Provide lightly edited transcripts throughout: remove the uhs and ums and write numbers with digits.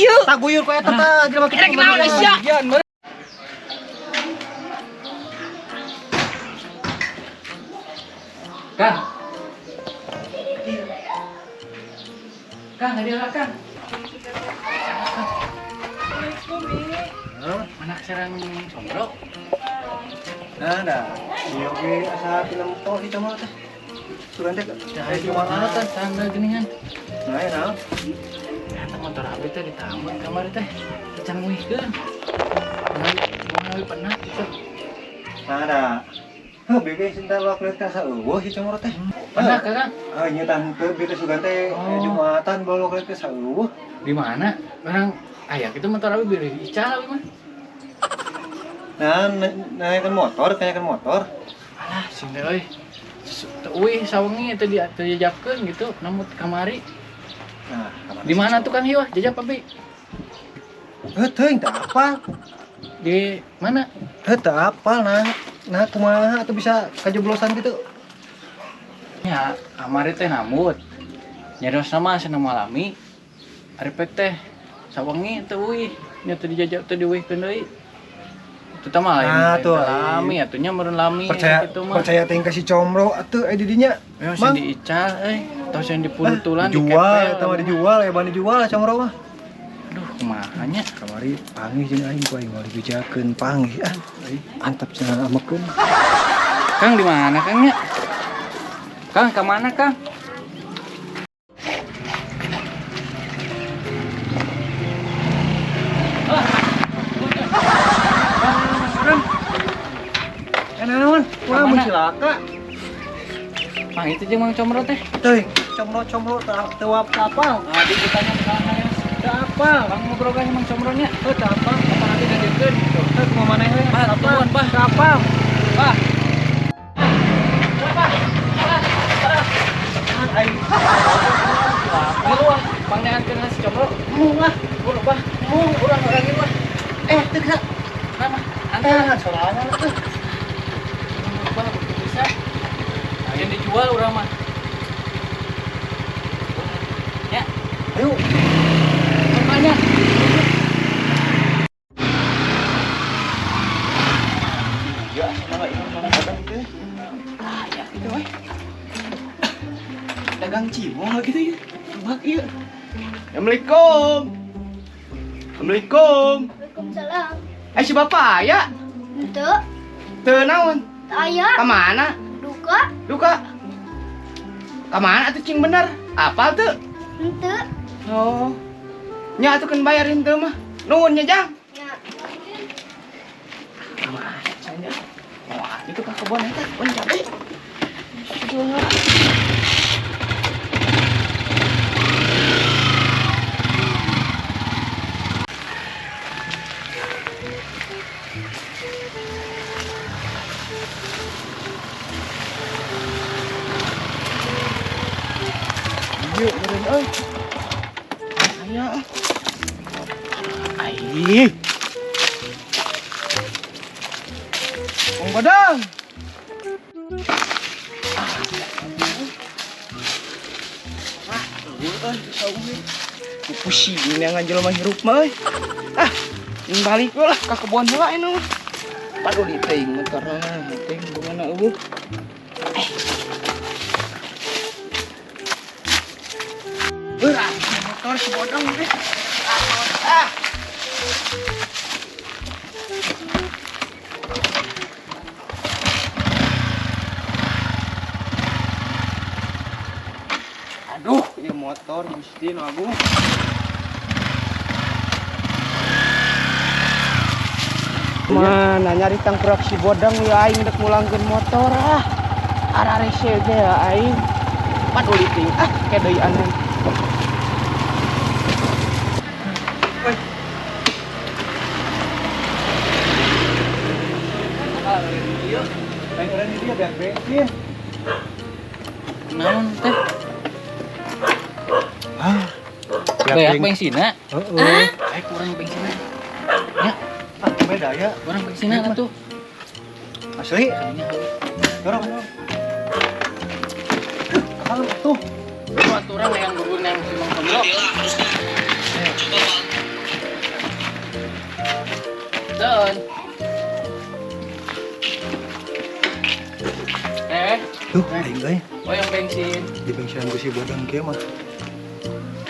ieu. Taguyur ku eta tah jelema kitu. Rek naon sia? Kang. Kang, hadir lah, Kang. Anak serang Comro. Nah, dah. Ieu ge asa tinempo di Comro teh. Sugan teh Dah cuma anu teh tanda geningan. Nah, ya naon? Eta motor abi teh ditamun kamari teh. Can nguihkeun. Mau penat gitu. Nah, dah. Heuh, bieu cinta luak lieur teh asa eueuh si Comro teh. Penat Kang. Ah, nya tah henteu bieu teh sugan teh Jumatan bawa luak lieur teh eueuh. Di mana? Orang aya kitu motor abi beureum ical abi mah. Nah, naikkan motor, tanyakan motor. Alah, sing teh euy. Teu uih sawengi teu dijajapkeun gitu, namut kamari. Nah, di mana tuh Kang Hiwah jajap abi? Heuh, teuing teu apal. Di mana? Heuh, teu apal nah. Nah, kumaha atuh bisa kajeblosan gitu? Ya, kamari teh namut. Nyarios sama cenah malami. Ari pek teh sawengi teu uih, nya teu dijajap teu diuihkeun deui. Itu teh mah lain Nah, tuh, lami atuh nya meureun lami Percaya gitu mah. percaya teh ka si Comro atuh di dinya. Ya sing diical euy, atau sing dipurutulan dijual, eta mah dijual, ya ban dijual Comro mah. Aduh, kumaha nya? Kamari panggih jeung aing ku aing moal dibejakeun panggih ah. Antap cenah amekeun. Kang di mana Kang nya? Kang ka mana Kang? Naon? Wah, mun cilaka. Mang itu jeung Mang Comro teh. Teuing, Comro-comro teu apal. Nah, di ditanya ka saya. Teu apal. Kang ngobrol ka Mang Comro nya. Heuh, teu apal. Kapan nanti diajarkeun gitu. Heuh, kumaha maneh we? Bah, tungguan, bah. Teu apal. Bah. Aing. Ngeluh ah, pangneankeun si Comro. Mung ah. Urang bah. Mung urang urang ieu mah. Teu bisa. Kenapa? Antar Ah, sorangan atuh. Bah, bisa. Yang dijual urang mah. Ya, Ayo. banyak. Ya, sama imam sama dagang gitu. Ah, ya gitu we. Dagang cimol gitu ya. Bak ieu. Assalamualaikum. Assalamualaikum. Waalaikumsalam. Eh si bapak aya? Henteu. Teu naon? Teu aya. Ka mana? Duka. Duka. Ka mana atuh cing bener? Apal teu? Henteu. Oh. Nya atuh keun bayarin teu mah. Nuhun nya, Jang. Nya. Kamana cenah? Wah, itu ka kebon eta, kebon cabe. Ieu meureun euy. Aya. Ai. Mang Badang. Ah, eueuh euy, pusing yang jelema hirup mah euy. Ah, balik we lah ka kebon heula ini mah. Paduli teuing motorna teuing kumaha eueuh. Berat motor si bodong teh. Ah. Aduh, ieu motor Gusti nu agung. Mana nyari tangkurak si bodong ya aing rek mulangkeun motor ah. Ararese teh ya aing. Paduli teuing ah ke deui aneh. Lain di dia biar bensin. Naon teh? Ah. Beak bensinna. Heeh. Eh kurang bensinna. Ya, Ah, beda ya. kurang bensinna atuh. Asli. Kayaknya Dorong, dorong. Kalau tuh. Lu aturan yang gurun yang si Mang Comro. euy. Oh, yang bensin. Di bensinan ku si Bodeng kieu mah.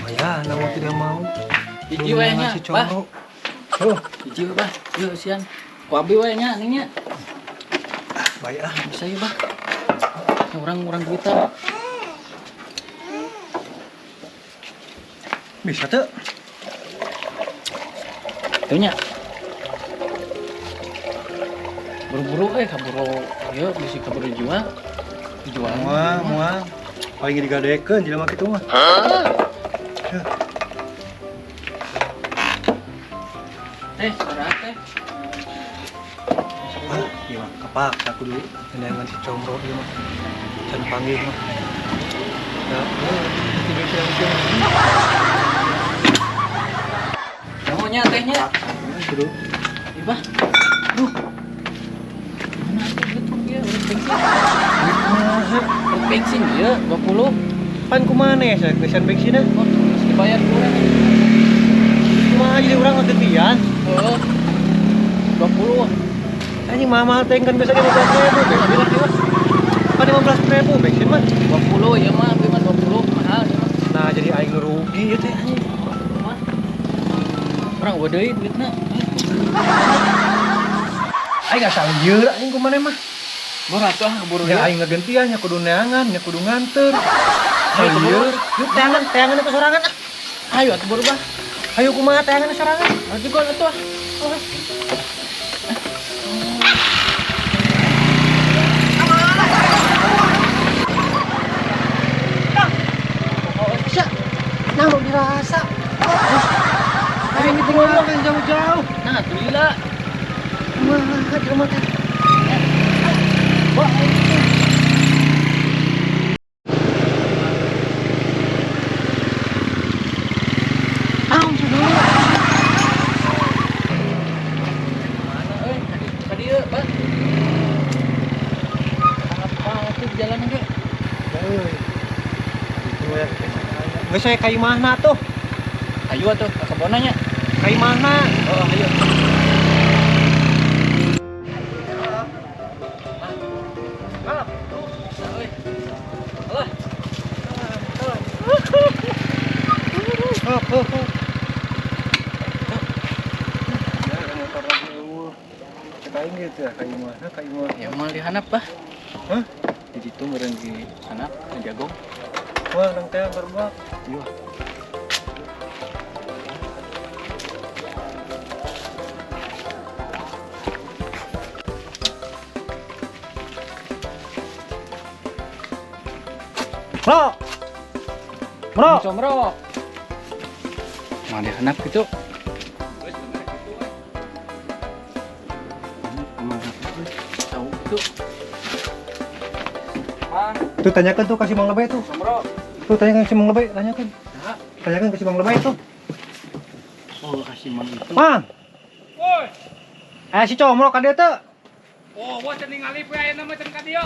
Lumayan, mau tidak mau. Hiji we nya, Si Bah. Comro. Oh, Hiji we, Bah. Yeuh sian. Ku abi we nya ning nya. baik ah. Bisa ya, Bah. Urang-urang duitan. Bisa tuh. Tuh nya. Buru-buru kaburu ieu bisi kaburu dijual. Dijual. Moal, moal. Paling digadekeun jelema kitu mah. Teh, sabaraha teh? Ah, ieu mah kepaksa kudu neangan si Comro ieu mah. Can panggil mah. Ya, di bensinan kieu mah. Nuhun nya tehnya. Kudu. Ih, Bah. Duh. Mana atuh duit ieu urang bensin. Kumaha? Urang bensin ieu 20. Pan kumaha nih, saya geus bensinna? Oh, geus dibayar ku urang. Kumaha jadi urang ngegantian? Heeh. 20. Anjing mahal teh kan biasa 15.000 bensin. Kan 15.000 bensin mah. 20 ya mah, abdi mah 20 mahal ya mah. Nah, jadi aing nu rugi ieu teh anjing. Mah. Urang eueuh deui duitna. Aing asa lieur anjing kumaha mah. Buru atuh ah keburu Ya ya. aing ngegantian nya kudu neangan, nya kudu nganter. Ayo, keburu. Lieur. Yuk teangan, teangan ku sorangan ah. Ayo atuh buru bah. Ayo kumaha teangan sorangan? Atuh gua atuh ah. Oh. Sia. Nah, mau dirasa. Ayo ini tinggal kan jauh-jauh. Nah, atuh lila. Kumaha jelema teh? Wah, Ah, sudah. mana euy? Ka dieu, Bah. Apa tuh jalan ge? Euy. Itu ya. Geus saya ka imahna tuh. Ayo atuh ka kebonna nya. Ka imahna. Oh, ayo. Ah, Bisa euy. Alah, hop, hop, hop. Ya, motor lagi eueuh. Cek aing gitu ya, ka imahna, ka imahna. ya moal dihanap, Bah. Hah? Di ditu meureun di hanap di jagong. Wah, nang teh berbuat. Iya. Bro. Bro. Comro. Moal dihanap gitu. Tahu gitu. Mang, Tuh tanyakan tuh kasih Mang Lebay tuh. Comro. Tuh tanyakan si Mang Lebay, tanyakan. Nah. Tanyakan ke si Mang Lebay tuh. Oh, kasih mang itu. Mang. Woi, Eh si Comro ka dieu teu. oh, wah can ningali poe ayeuna mah can ka dieu.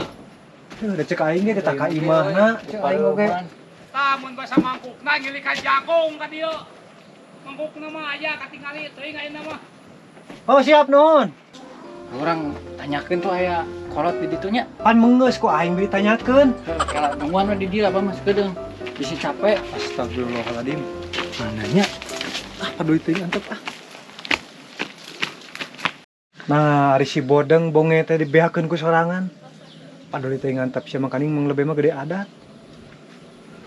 Tuh, udah cek aing ge kita ka imahna, cek aing oge. Tah mun basa mangkukna ngilikan jangkung ka dieu. Mangkukna mah aya katingali teuing ayeuna mah. Oh, siap nuhun. Urang tanyakeun tuh aya kolot di ditu nya. Pan mengeus ku aing beli tanyakeun. Kalau nungguan we di dieu apa mas kedeung. Bisi capek. Astagfirullahaladzim. Mananya? Ah, paduh teuing antep ah. Nah, ari si Bodeng bonge teh dibeakeun ku sorangan. Paduh teuing antep sia makaning Mang Lebay mah gede adat.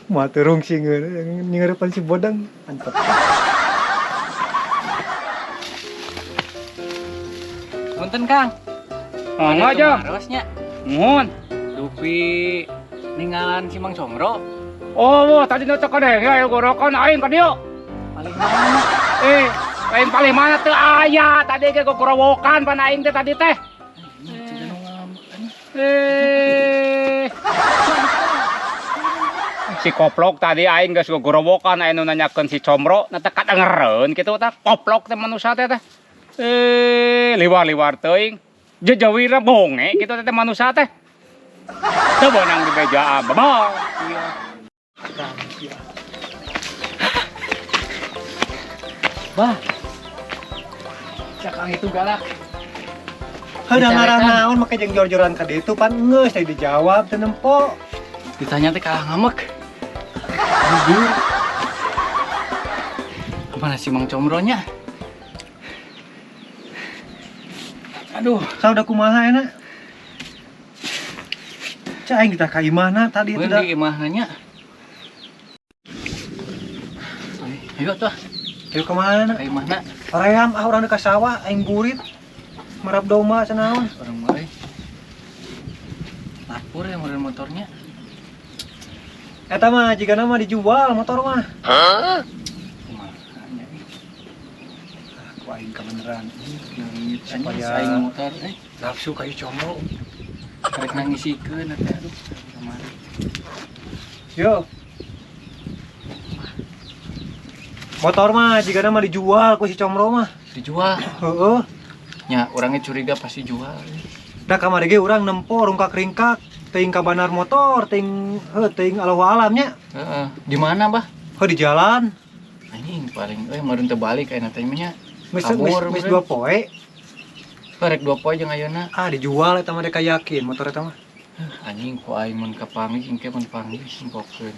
Moal teu rungsing nyeurepan si Bodeng antep. Punten Kang. Mangga aja. Terusnya Nuhun. dupi ninggalan si Mang Comro Oh, wah tadi nu teu kadenge aya gorokan aing ka dieu. paling mana? Eh, lain paling mana teu aya tadi ge gorowokan pan aing teh tadi teh. Ciga nu ngalaman. Eh. Si koplok tadi aing geus gorowokan aya nu nanyakeun si Comro, na teu kadengereun kitu tah koplok teh manusia teh teh. Eh, liwar-liwar teuing. Jejawira bonge kitu teh manusia teh. Teu beunang di bejaan, babal. Iya. Bah. Cakang itu galak. Heuh da ngarah Dicarekan. naon make jeung jor-joran ka ditu pan geus teh dijawab teu nempo. Ditanya teh kalah ngamek. Gugur. Kemana si Mang Comronya? Aduh, Sa udah kumaha enak. Cak aing kita ka imahna tadi gue itu dah. di imahna nya. Ayo tuh, Ayo kemana? ka imahna. Hoream ah urang ka sawah aing burit. Merap domba cenah. Orang mulai. Lapor ya meureun motornya. Eta mah jigana mah dijual motor mah. Kumaha nya ih. Ku aing kebeneran. Leungit Supaya- aing motor eh Nafsu kayu comro. karek nangisikeun teh aduh. Kamari. Yo. Motor mah jigana mah dijual ku si comro mah. Dijual. Heeh. Nya orangnya curiga pasti jual. Da kamari ge urang nempo rungkak-ringkak teuing kabanar motor, teuing heuh teuing allahu alam nya. Heeh. Di mana, Bah? Heuh di jalan. Anjing paling euy meureun teu balik ayeuna teh mah nya. Geus Kabur, geus geus meureun. 2 poe. Rek 2 poe jeung ayeuna. Ah dijual eta mah deka yakin motor eta mah. Anjing ku aing mun kapanggih engke mun panggih simpokeun.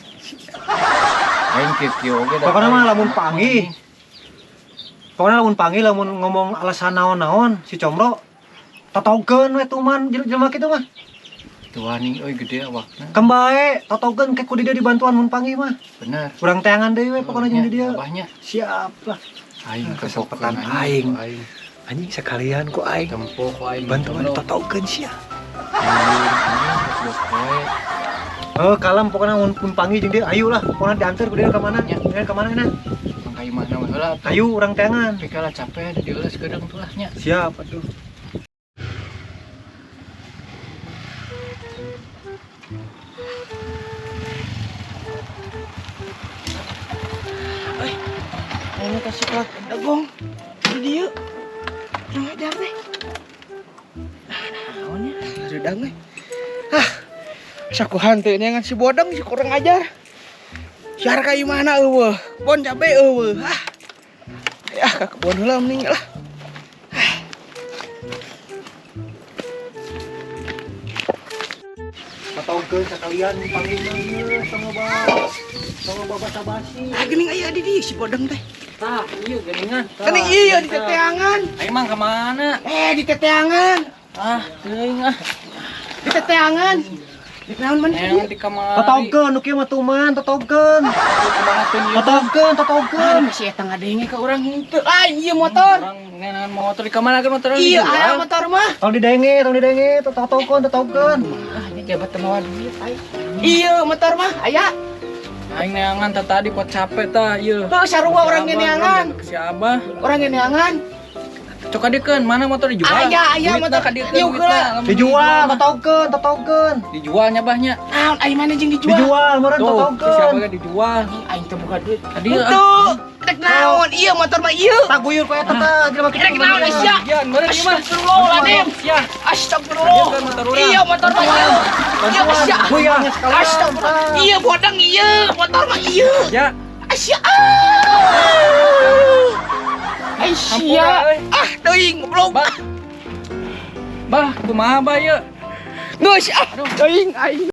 Aing kieu-kieu oge da. Pokokna mah lamun panggih. Pokoknya lamun panggil lamun ngomong alasan naon-naon si Comro totogeun we tuman jelema kitu mah. Tuh anjing euy gede awakna. Kembae totogeun ke ku di dieu dibantuan mun panggih mah. Bener. Urang teangan deui we pokoknya jeung di dieu. Abahnya Siap lah. aing Kesempatan kepokeun aing. ku aing. Anjing sekalian ku aing Tempo ku aing. bantuan Comro. totogeun sia. Anjing, 2 poe. Oh, kalem pokoknya mun mun panggih jeung dia ayo lah pokoknya diantar ku dia ka mana? Ya. Dia ka mana enak? Mangka imahna mah heula. Ayo urang teangan. Tapi kalah capek dieuleus kedeung tuh lah nya. Siap atuh. Ini kasih kelak dagong. Di dieu. Kurang ajar teh. Ah, naonnya? Redang we. Ah. Sakuhan teh neangan si bodeng si kurang ajar. Siar ka imahna eueuh. Bon cabe eueuh. Ah. Ya ka kebon heula mending lah. Totogeun sekalian panggih mah geus tong loba tong loba basa-basi. Ah geuning aya di dieu si bodeng teh. Tah, iya geuningan. Geuning iya di teteangan. Aing mah ka mana? Eh di teteangan. Ah, teuing ah. Di teteangan. Di naon mana? Neangan di kamari. Totogeun nu kieu mah tuman, totogeun. Kumaha teu ieu? Totogeun, totogeun. Si eta ngadenge ka urang henteu. Ah iya motor. Orang neangan motor di kamana kan motor Iya, dijual? aya motor mah. Tong didenge, tong didenge, totogeun, totogeun. Ah, ini jabat teu mawa duit aing. Iya, motor mah aya. Aing neangan tah tadi pot capek tah ieu. Heuh, sarua urang Si ge Abah, neangan. urang Si Abah. Urang ge neangan. Cok kadiekeun mana motor dijual? Aya, aya Duitna motor. kadiekeun Yuk, duitna. heula. Lamun Dijual, totogeun, totogeun. Dijualnya bahnya. Naon ai mana jeung dijual? Dijual, meureun Tuh, si totogeun. Abah ge dijual. Aing teu boga duit. Tadi ah. Henteu. Rek naon? Iya motor mah ieu. Taguyur ku eta tah, jelema kitu. Rek naon sia? Gian, meureun ieu mah. Astagfirullahaladzim. Sia. Astagfirullah. Kadiekeun motor urang. Iya motor mah ieu. Iya sia. Guyang sekalian. Astagfirullah. Iya bodeng ieu, motor mah ieu. Ya. Asia. Ah. Aisyah. Hampura, euy. Ah, teuing goblok. Bah. Bah, kumaha bah ieu? Geus ah, teuing aing.